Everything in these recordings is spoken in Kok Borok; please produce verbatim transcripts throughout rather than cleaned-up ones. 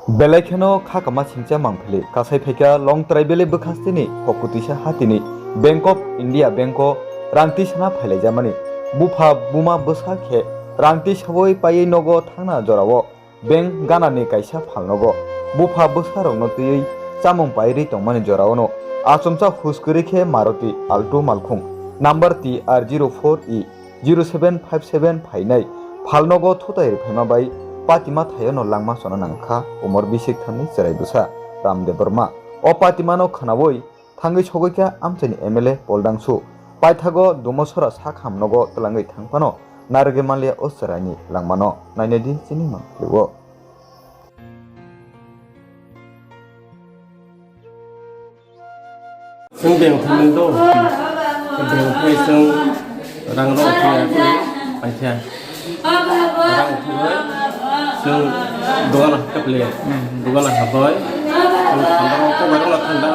Belai kheno kha kama singcha mangphili kasai phaikha Longtrai Valley bwkhasteni Kokutisa hatini Bank of India Bank o rang tisana phailaijamani. Bupha buma bwsa khe rang tisawi paiwi nogo thangna jorao bank ganani kaisa phalnogo bupha bwsarokno twiwi chamung paiwi tongmani joraono achomsa hus kwrwi khe Maruti Alto malkhung number T R zero four E zero seven five seven phainai phalnogo thutai rwphaima bai patima thaiono langma chona nangkha umor bisik thamni chwrai bwsa Ram Debbarma. O patimano khwnawi thangwi sogwi kha amchaini M L A Poldangsu. Paithago Dumasora sak hamnogo twlangwi thangphano narwgwi manliya o chwraini langmano. Nainai di chini mangpili o. Chwng beng thangwi do. Beng thangwi chwng rang rok thangwi paikha. Rang thangwi chwng dogan hakhe phle. Dogan habai. Chwng thanda rok kokbai rok thanda.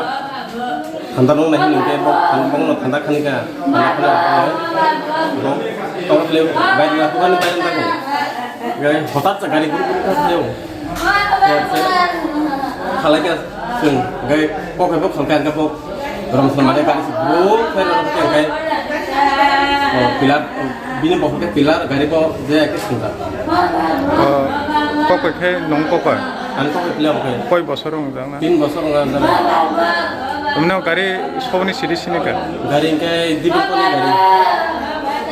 Thanda rok nai hwnwi khe bo thanda rok thanda khani kha. Thanda khani kha. Bo tong phle bai la kokani bai la ko. Gai hotat sa gari guru guru kha phle. Khalai kha chwng, hwnkhe kok hai bo khalkha, hwnkhe bo rom sal mane gari se bro khai rw khe hwnkhe, o, pillar, bini bo hwnkhe pillar, gari bo je khe swngjak. O, kok hai khe nwng kok hai? Ani kok hai pillar bo khai. Koi bosor wng jak na? Tin bosor wng jak na. Tamni o gari soboni siri sini kha? Gari hwnkhe Dibir Poli gari.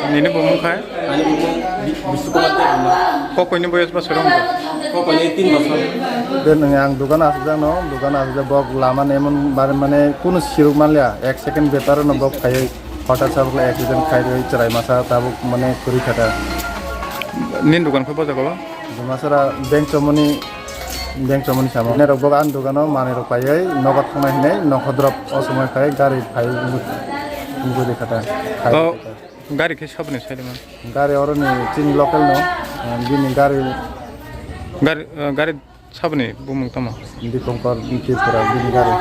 Nini bumung khai? Ani bumung Bi-, Bisnu Kumar Debbarma. Kokoi ni boyos bosor wng kha? Kokoi ni tin bosor. Be nwng ang dogan asukjak no, dogan asukjak bok lama ni emon bare mane kunu siruk manliya, ek second bepar no bok khaiwi hotat sa bokle accident khai rwi chwrai masa tabuk mane kwrwi kha ta. Nini dogan khe bo jaga o? Dumasara bank chomoni, bank chomoni samo. Nini rok bok ani dogan o manwi rok paiwi nogo thangna hinwi nokho drop o somoi khai gari phai wngwi kha ta. O gari khe saboni sailaimani? Gari oro ni chini local no, ah, bini gari. Gari, ah, gari saboni bumung tamo? Dipankar Tripura bini gari.